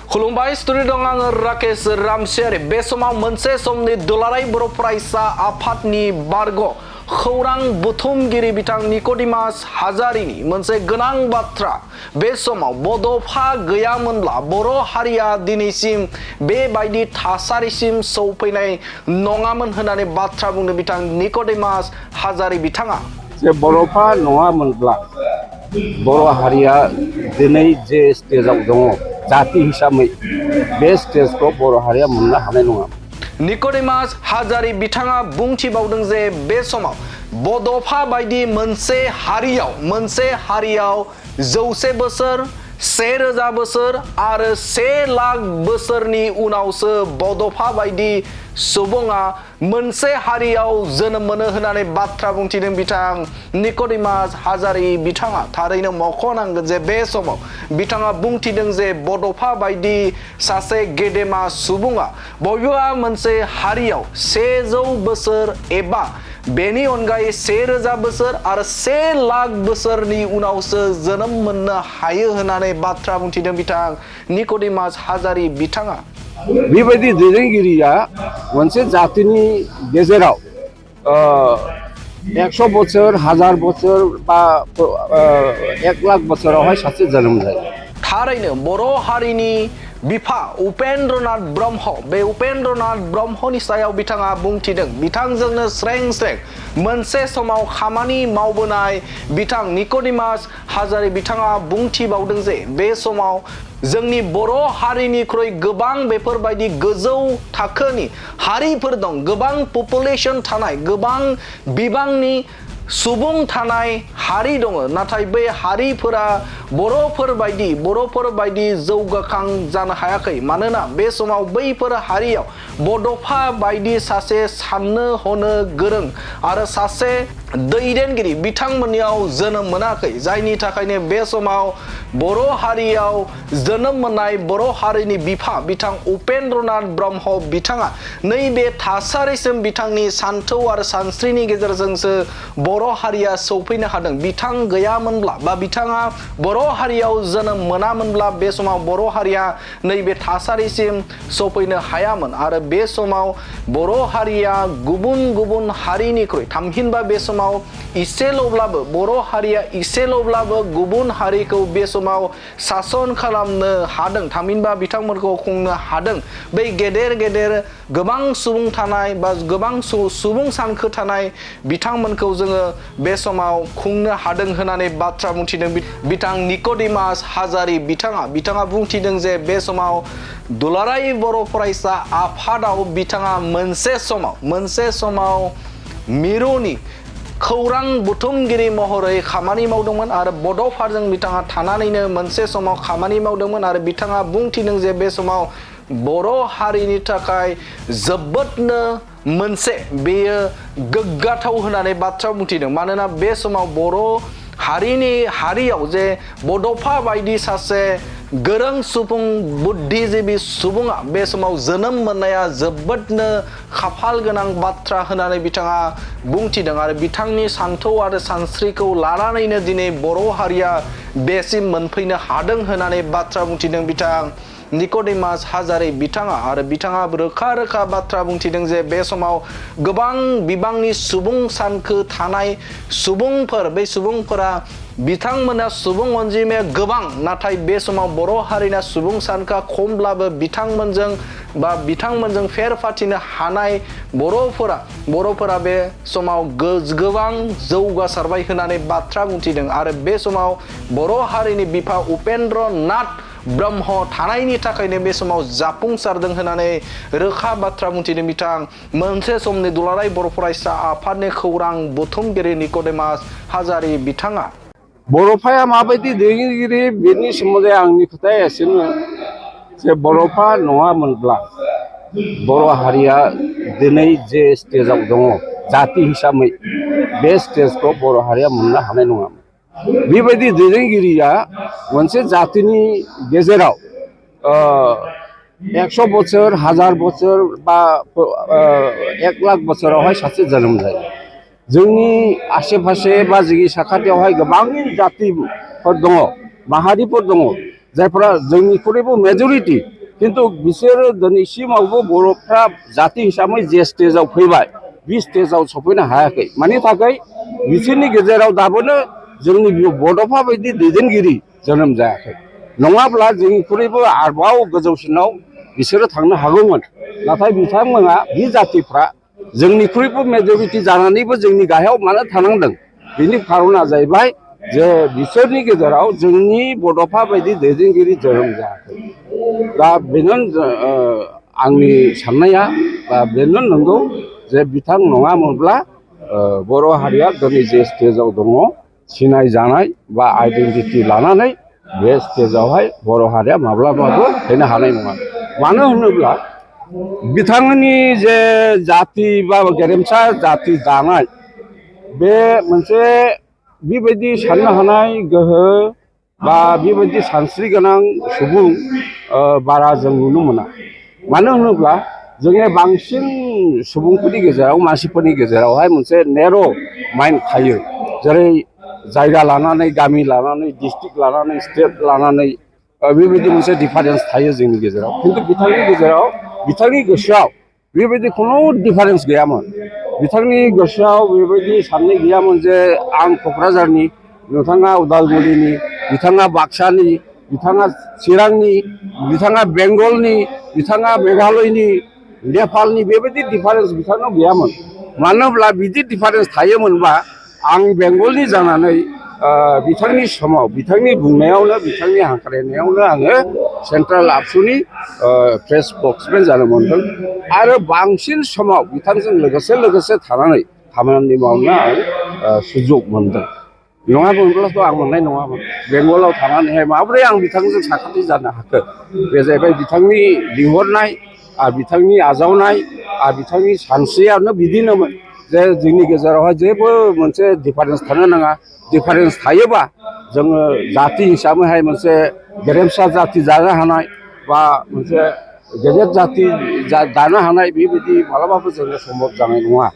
खुलुमबाय स्टुडिअ दं आङो राकेश रामसियारि बे समाव मोनसे समनि दुलाराय बर' फरायसा आफादनि बारग' खौरां बुथुमगिरि बिथां निक'डिमास हाजारिनि मोनसे गोनां बाथ्रा बे समाव बड'फा गैयामोनब्ला बर' हारिया दिनैसिम बेबायदि थासारिसिम सौफैनाय नङामोन होननानै बाथ्रा बुंदों बिथां निक'डिमास हाजारि बिथाङा जे बर'फा नङामोनब्ला बर' हारिया दिनै जे स्टेजाव दङ जाति हिसाबै बे स्टेजखौ बर' हारिया मोननो हानाय नङा। निक'डिमास हाजारि बिथाङा बुंथिबावदों जे बे समाव बड'फा बायदि मोनसे हारियाव 100 बोसोर 1000 बोसोर आरो 1 लाख बोसोरनि उनावसो बड'फा बायदि सुबुङा मोनसे हारियाव जोनोम मोनो होननानै बाथ्रा बुंथिदों बिथां निक'डिमास हाजारि बिथाङा थारैनो मख'नांगोन जे बे समाव बिथाङा बुंथिदों जे बड'फा बायदि सासे गेदेमा सुबुङा बबेबा मोनसे हारियाव 100 बोसोर एबा बेनि अनगायै 1000 बोसोर आरो 1 लाख बोसोरनि उनावसो जोनोम मोननो हायो होननानै बाथ्रा बुंथिदों बिथां निक'डिमास हाजारि बिथाङा बेबायदि दैदेनगिरिया मोनसे जातिनि गेजेराव 100 बोसोर 1000 बोसोर बा 1 लाख बोसोरावहाय सासे जोनोम जायो। थारैनो बर' हारिनि बिफा उपेन्द्रनाथ ब्रह्म बे उपेन्द्रनाथ ब्रह्मनि सायाव बिथाङा बुंथिदों बिथांजोंनो स्रें स्रें मोनसे समाव खामानि मावबोनाय बिथां निक'डिमास हाजारि बिथाङा बुंथिबावदों जे बे समाव जोंनि बर' हारिनिख्रुइ गोबां बेफोरबायदि गोजौ थाखोनि हारिफोर दं गोबां पपुलेसन थानाय गोबां बिबांनि सुबुं थानाय हारि दङ नाथाय बे हारिफोरा बर'फोर बायदि जौगाखां जानो हायाखै मानोना बे समाव बैफोर हारियाव बड'फा बायदि सासे साननो हनो गोरों आरो सासे दैदेनगिरि बिथांमोननियाव जोनोम मोनाखै जायनि थाखायनो बे समाव बर' हारियाव जोनोम मोननाय बर' हारिनि बिफा बिथां उपेन्द्रनाथ ब्रह्म बिथाङा नैबे थासारिसिम बिथांनि सान्थौ आरो सानस्रिनि गेजेरजोंसो बर' हारिया सौफैनो हादों बिथां गैयामोनब्ला बा बिथाङा बर' हारियाव जोनोम मोनामोनब्ला बे समाव बर' हारिया नैबे थासारिसिम सौफैनो हायामोन आरो बे समाव बर' हारिया गुबुन हारिनिख्रुइ थामहिनबा बे समाव इसेल'ब्लाबो बर' हारिया इसेल'ब्लाबो गुबुन हारिखौ बे समाव सासन खालामनो हादों थामहिनबा बिथांमोनखौ खुंनो हादों बै गेदेर गोबां सुबुं थानाय बा गोबां सुबुं सानखो थानाय बिथांमोनखौ जोङो बे समाव खुंनो हादों होननानै बाथ्रा बुंथिदों बिथां निक'डिमास हाजारि बिथाङा बुंथिदों जे बे समाव दुलाराय बर' फरायसा आफादाव बिथाङा मोनसे समाव मिरुनि खौरां बुथुमगिरि महरै खामानि मावदोंमोन आरो बड'फाजों बिथाङा थानानैनो मोनसे समाव खामानि मावदोंमोन आरो बिथाङा बुंथिदों जे बे समाव बर' हारिनि थाखाय जोबोदनो मोनसे बेयो गोग्गाथाव होननानै बाथ्रा बुंथिदों मानोना बे समाव बर' हारियाव जे बड'फा बायदि सासे गोरों सुबुं बुद्धिजिबि सुबुङा बे समाव जोनोम मोननाया जोबोदनो खाफाल गोनां बाथ्रा होननानै बिथाङा बुंथिदों आरो बिथांनि सान्थौ आरो सानस्रिखौ लानानैनो दिनै बर' हारिया बेसिम मोनफैनो हादों होननानै बाथ्रा बुंथिदों बिथां निक'डिमास हाजारि बिथाङा आरो बिथाङा रोखा बाथ्रा बुंथिदों जे बे समाव गोबां बिबांनि सुबुं सानखो थानाय सुबुंफोर बे सुबुंफोरा बिथांमोना सुबुं अनजिमाया गोबां नाथाय बे समाव बर' हारिना सुबुं सानखोआ खमब्लाबो बिथांमोनजों फेर फाथिनो हानाय बर'फोरा बे समाव गोबां जौगासारबाय होननानै बाथ्रा बुंथिदों आरो बे समाव बर' हारिनि बिफा उपेन्द्रनाथ ब्रह्म थानायनि थाखायनो बे समाव जाफुंसारदों होननानै रोखा बाथ्रा बुंथिदों बिथां मोनसे समनि दुलाराय बर' फरायसा आफादनि खौरां बुथुमगिरि निक'डिमास हाजारि बिथाङा बर'फाया माबायदि दैदेनगिरि बेनि सोमोन्दै आंनि खोथाया एसेनो जे बर'फा नङामोनब्ला बर' हारिया दिनै जे स्टेजाव दङ जाति हिसाबै बे स्टेजखौ बर' हारिया मोननो हानाय नङामोन। बेबायदि दैदेनगिरिया मोनसे जातिनि गेजेराव 100 बोसोर 1000 बोसोर बा 1 लाख बोसोरावहाय सासे जोनोम जायो। जोंनि आसे फासे बा जोंनि साखाथियावहाय गोबां जातिफोर दङ माहारिफोर दङ जायफोरा जोंनिख्रुइबो मेजरिटि खिन्थु बिसोरो दिनैसिमावबो बर'फ्रा जाति हिसाबै जे स्टेजाव फैबाय बे स्टेजाव सफैनो हायाखै मानि थाखाय बिसोरनि गेजेराव दाबोनो जोंनि बड'फा बायदि दैदेनगिरि जोनोम जायाखै नङाब्ला जोंनिख्रुइबो आरोबाव गोजौसिनाव बिसोरो थांनो हागौमोन नाथाय बिथांमोना बे जातिफ्रा जोंनिख्रुइबो मेजरिटि जानानैबो जोंनि गाहायाव मानो थानांदों बिनि खारना जाहैबाय जे बिसोरनि गेजेराव जोंनि बड'फा बायदि दैदेनगिरि जोनोम जायाखै दा बेनो आंनि साननाया बा बेनो नंगौ जे बिथां नङामोनब्ला बर' हारिया दिनै जे स्टेजाव दङ सिनाय जानाय बा आइडेन्टिटि लानानै बे स्टेजावहाय बर' हारिया माब्लाबाबो फैनो हानाय नङा मानो होनोब्ला बिथांनि जे जाति बा गेरेमसा जाति दानाय बे मोनसे बेबायदि साननो हानाय गोहो बा बेबायदि सानस्रि गोनां सुबुं बारा जों नुनो मोना मानो होनोब्ला जोंनि बांसिन सुबुंफोरनि गेजेराव मानसिफोरनि गेजेरावहाय मोनसे नेर' माइन्ड थायो जेरै जायगा लानानै गामि लानानै डिस्ट्रिक्ट लानानै स्टेट लानानै बेबायदि मोनसे डिफारेन्स थायो जोंनि गेजेराव खिन्थु बिथांनि गेजेराव बिथांनि गोसोआव बेबायदि खुनु डिफारेन्स गैयामोन बिथांनि गोसोआव बेबायदि साननाय गैयामोन जे आं क'क्राझारनि बिथाङा उदालगुरिनि बिथाङा बाक्सानि बिथाङा चिरांनि बिथाङा बेंगलनि बिथाङा मेघालयनि नेपालनि बेबायदि डिफारेन्स बिथांनाव गैयामोन मानो होनब्ला बिदि डिफारेन्स थायोमोनबा आं बेंगलनि जानानै बिथांनि समाव बिथांनि बुंनायावनो बिथांनि हांख्रायनायावनो आङो सेन्ट्रेल आबसुनि प्रेस स्पक्समेन जानो मोनदों आरो बांसिन समाव बिथांजों लोगोसे थानानै खामानि मावनो आं सुजुग मोनदों नङामोनब्लाथ' आं मोननाय नङामोन बेंगलाव थानानैहाय माबोरै आं बिथांजों साखाथि जानो हाखो बे जाहैबाय बिथांनि लिंहरनाय आरो बिथांनि आजावनाय आरो बिथांनि सानस्रियानो बिदिनोमोन जे जोंनि गेजेरावहाय जेबो मोनसे डिफारेन्स थानो नाङा डिफारेन्स थायोबा जोङो जाति हिसाबैहाय मोनसे गेरेमसा जाति जानो हानाय बा मोनसे गेदेर जाति दानो हानाय बेबायदि मालाबाबो जोङो सम्भब जानाय नङा